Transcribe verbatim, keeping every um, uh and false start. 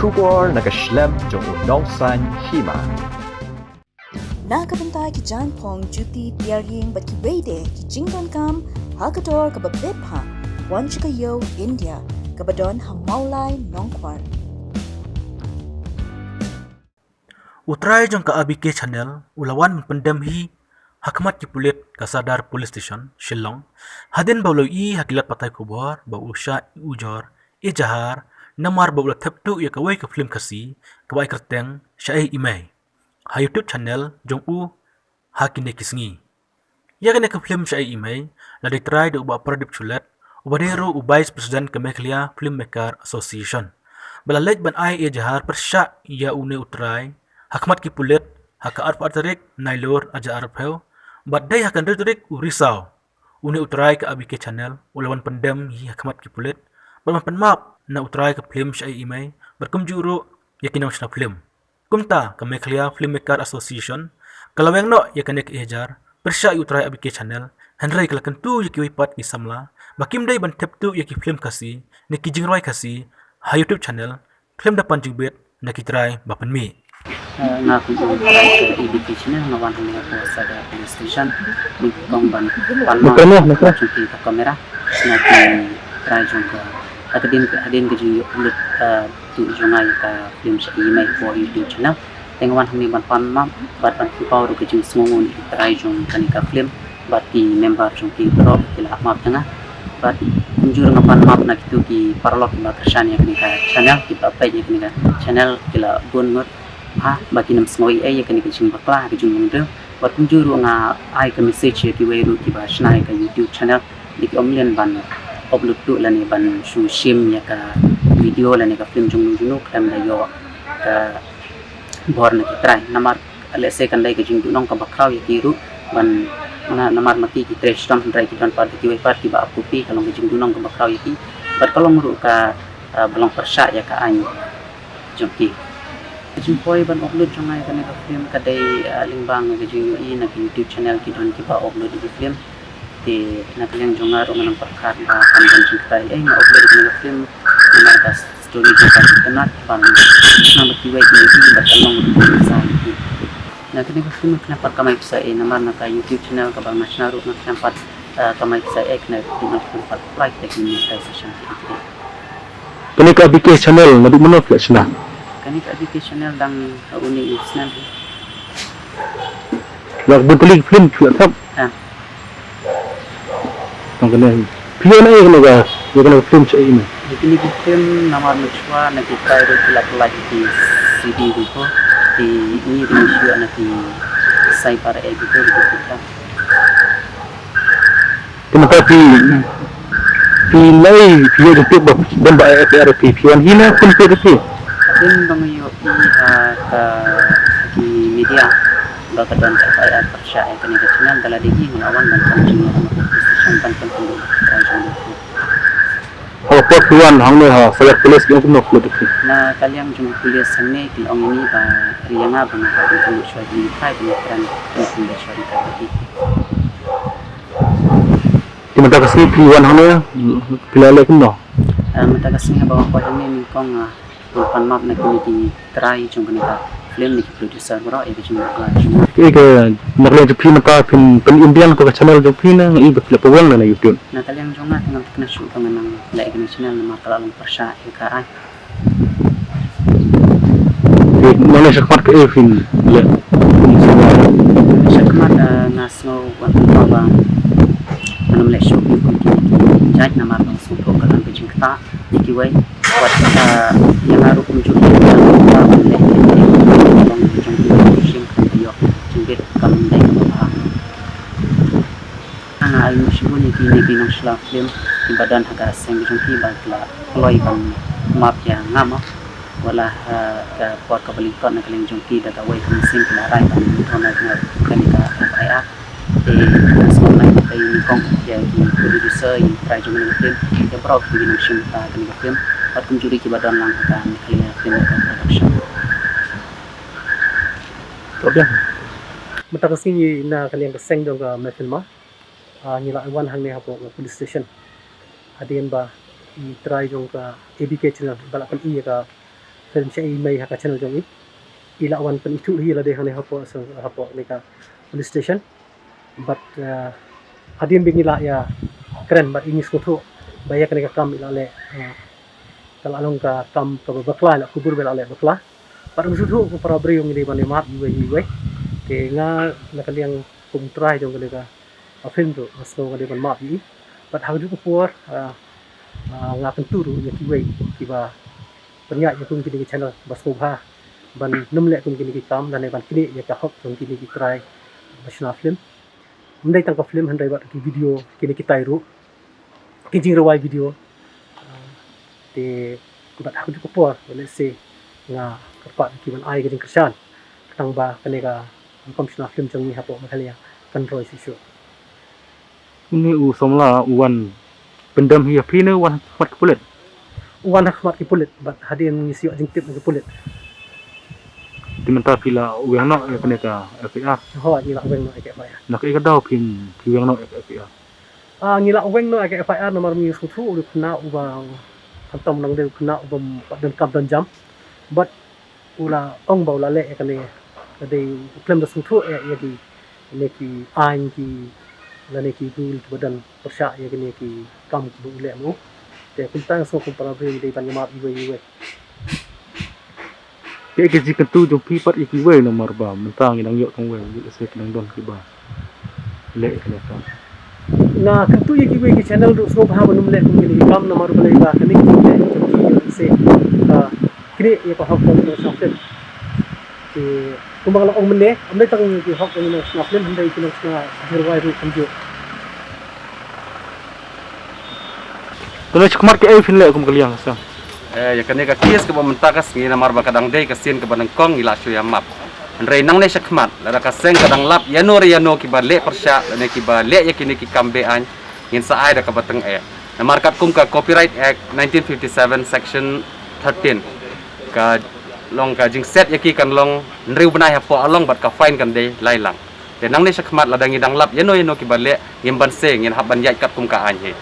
Khubor na ka shlem jong u Nongsaiñ Hima. Na ka bynta ki jaiñphong, juti, tiar ïing bad kiwei de ki jingdonkam ha ka dor kaba bit bha, wan sha ka ïew India kaba don ha Mawlai Nongkwar. U trai jong ka A B K Channel u la wan pyndem hi ha khmat ki pulit ka Sadar Police Station, Shillong, hadien ba u la ïohi ha ki lad pathai khubor ba u shah ujor ejahar namar ba u la thep tuh ïa kawei ka film Khasi kaba ai kyrteng Shaei Imei ha YouTube channel jong u ha kine ki sngi. Ïa kane ka film Shaei Imei la dei trai da u Bah Pradip Shulet, uba dei ruh u Vice President ka Meghalaya Filmmaker Association, ba la leit ban ai ejahar pyrshah ïa une u trai ha khmat ki pulit ha ka arphew ar tarik Nailur arhajar arphew, bad dei ha ka hynriew tarik u Risaw une u trai ka A B K Channel u la wan pyndem hi ha khmat ki pulit bad wan pan map na u trai ka film Shaei Imei bad kumjuh ruh ïa ki nongshna film. Kumta ka Meghalaya Filmmaker Association ka la weng noh ïa kane ka ejahar pyrshah ïa u trai A B K Channel, hynrei ka la kyntu ïa kiwei pat ki samla ba kim dei ban thep tuh ïa ki film Khasi ne ki jingrwai Khasi ha YouTube channel khlem da pan jingbit na ki trai ba pynmih. Eh, nga kum u trai ka A B K Channel nga wan hangne ha Sadar Police Station. Nyngkong ban pan map, micro, micro, jong ki ka kamera na ki trai jong ka, hadien ka, hadien ka jingïoh lut, eh, tuh jong nga ïa ka film Shaei Imei ha YouTube channel. Te nga wan hangne ban pan map bad ban pynpaw ruh ka jingsngewnguh na ki trai jong kane ka film bad ki member jong ki baroh ki la map ïa nga. Bad kumjuh ruh nga pan map na kito ki paralok kiba kyrshan ïa kane ka channel, kiba peit ïa kane ka channel, ki la bun ngut bha ba kin ym sngew ei ei ïa kane ka jingbakla, ka jinglongdem. Bad kumjuh ruh nga ai ka message ïa kiwei ruh kiba shna ïa ka YouTube channel, dei ki ym leh ban upload tuh lane ban shu shim ïa ka video lane ka film jong u jong u khlem da ïoh ka bor na ki trai. Namar lehse kan dei ka jingduhnong kaba khraw ïa ki ruh ban, na, namar ma ki ki trei shitom, hynrei ki don pat da kiwei pat kiba ap copy, ka long ka jingduhnong kaba khraw ïa ki bad ka long ruh ka, ah, ba long pyrshah ïa ka aiñ jong ki. Ka jingpoi ban upload jong nga ïa kane ka film ka dei, ah, lyngba ka jingïohi na ka YouTube channel ki don kiba upload ïa ki film. Te na ka liang jong nga ruh nga nang pyrkhat ba kan don jingktai ei nga upload ïa kane ka film namar ka story jong ka ki kynnoh ban nang ba kiwei ki ïohi bad kan long ruh ka jingktai. Na kane ka film nga khlem pat kamai pisa ei namar na ka YouTube channel kaba nga shna ruh nga khlem pat, ah, kamai pisa ei, kane ka film nga khlem pat apply ïa ka monetization. Kane ka A B K channel naduh mynno phi la shna? Kane ka A B K channel dang ha une u snem hi. La bun tylli ki film phi la thep? Ha. Tang kane. Phi ïoh na ei kane ka, ïa kane ka film Shaei Imei? Ïa kane ka film namar mynshuwa na ki trai ruh ki la pynlait ki C D ruh ko. Te ngi ruh ngi shu ïoh na ki cyber ei ruh ko, ruh ko. Te mynta phi, phi lei, phi ïoh jingtip ba don ba F I R phi, phi wan hi ne phone phi ruh phi? Hadien ba nga ïohi ha ka, ki media ba ka don F I R pyrshah ïa kane ka channel, da la dei hi nga la wan ban pynjingïarap na police station ban pynpynduh ïa ka jong u. Haba phi wan hangne ha Sadar Police ki ong kumno lut ïa phi? Na ka liang jong police hangne ki la ong ïa ngi ba ri ïa nga ba nga hap ban pynduh shuwa jong ngi, ba nga kren ban pynduh shuwa jong ngi. Te mynta ka sngi phi wan hangne, phi la leh kumno? Ah, mynta ka sngi haba nga poi hangne nyngkong, ah, nga pan map na kine ki trai jong kane ka film, na ki producer baroh ïa ka jingbakla jong nga. Kaei ka, na ka liang jong phi mynta phin pynimlang ïa ka channel jong phi ne, ïa ba phi la pynweng na YouTube? Na ka liang jong nga te ngam thikna shuh ba ngan nang leh ïa kane ka channel namar ka la long pyrshah ïa ka aiñ. Te nangne shakhmat kaei phin leh? Shakhmat, ah, nga sngew wan pynpaw ba ngan ym leh shuh ïa kine ki jait namar ba nga sngewthuh ka don ka jingktah ïa kiwei. Wat, ah, ïa nga ruh kumjuh ïa nga ruh ban leh ïa kine ki jong, jong kiwei ki shim khlem da ïoh jingbit kam dei kaba bha. Nga ai nguh shibun ïa kine ki nongshla film kiba don ha ka seng jong ki ba ki la kloi ban map ïa nga mo. Wat la, ah, ka por kaba lyngkot na ka liang jong ki da kawei ka mynsiem ki la rai ban ïathuh na kane ka F I R. Te nga sngewbha ban ai nyngkong ïa ki producer, ïa ki trai jong kane ka film, ïa baroh ki nongshim bynta kane ka film, bad kumjuh ruh kiba don lang ha ka Meghalaya Filmmaker Production. Mynta ka sngi na ka liang ka seng jong ka Mehfilma, ah, ngi la wan hangne hapoh ka police station hadien ba i trai jong ka A B K channel ba la pyni ïa ka film sha i mei ha ka channel jong i. I la wan pynithuh hi lade hangne hapoh, so, hapoh kane ka police station. Bad, uh, hadien ba ngi la ïa kren bad i ngi sngewthuh ba ïa kane ka kam i la leh, uh, ka la long ka kam kaba bakla, i la kubur ba i la leh bakla. Bad ngi sngewthuh ko para briew ngi dei ban ïa map iwei iwei. Te nga na ka liang kum u trai jong kane ka, uh, film ruh nga sngew nga dei ban map ïa i. Bad ha kajuh ka por, uh, uh, nga kyntu ruh ïa kiwei kiba pynïaid ïa kum kine ki channel ba sngewbha ban nym leh kum kine ki kam lane ban knieh ïa ka hok jong kine ki trai ba shna film. Ym dei tang ka film hynrei bad ki video kine ki tai ruh, ki jingrwai video. Ah, te bad ha kajuh ka por, let's say, nga kyrpad ki ban ai ka jingkyrshan tang ba kane ka kam shna film jong ngi hapoh Meghalaya kan roi shuh shuh. Une u samla u wan pyndem hi ïa phi ne u wan ha khmat ki pulit? U wan ha khmat ki pulit bad hadien ngi shu ïoh jingtip na ki pulit. Te mynta phi la weng noh ïa kane ka F I R? Hooid, ngi la weng noh ïa ka F I R. Na kaei ka daw phi, phi weng noh ïa ka F I R? Ah, ngi la weng noh ïa ka F I R namar ngi sngewthuh u dei u khynnah uba, khamtam nang dei u khynnah uba pat donkam don jam. Bad u la ong ba u la leh ïa kane, ka dei u khlem da sngewthuh ïa, ïa ki, ïa ki aiñ ki, lane ki rule kiba don pyrshah ïa kine ki kam kiba u leh mo. Te kumta nga sngew kum para briew ngi dei ban ïa map iwei iwei. Kaei ka jingkyntu jong phi pat ïa kiwei namar ba mynta ngi dang ïoh tang wei, ïoh se ki dang don kiba leh ïa kane ka. Nga kyntu ïa kiwei ki channel ruh sngewbha ban nym leh kum kine ki kam namar balei ba kane ki jingleh jong ki ïoh se ka knieh ïa ka hok jong ki nongshna film. Te kumba nga la ong mynne, ym dei tang ki hok jong ki nongshna film hynrei ki nongshna jingrwai ruh kumjuh. Te nang shakhmat kaei phin leh kum ka liang ka sem? Eh, ïa kane ka case kaba mynta ka sngi namar ba ka dang dei ka sien kaba nyngkong ngi la shu ïa map. Hynrei nangne shakhmat lada ka seng ka dang lap ïano re ïano kiba leh pyrshah lane kiba leh ïa kine ki kam be-aiñ, ngin sa ai da kaba tyngeh. Namar katkum ka Copyright Act nineteen fifty-seven section thirteen, ka long ka jingset ïa ki kan long hynriew bnai hapoh along bad ka fine kan dei lai lang. Te nangne shakhmat lada ngi dang lap ïano ïano kiba leh, ngim banse, ngin hap ban ïaid katkum ka aiñ hi.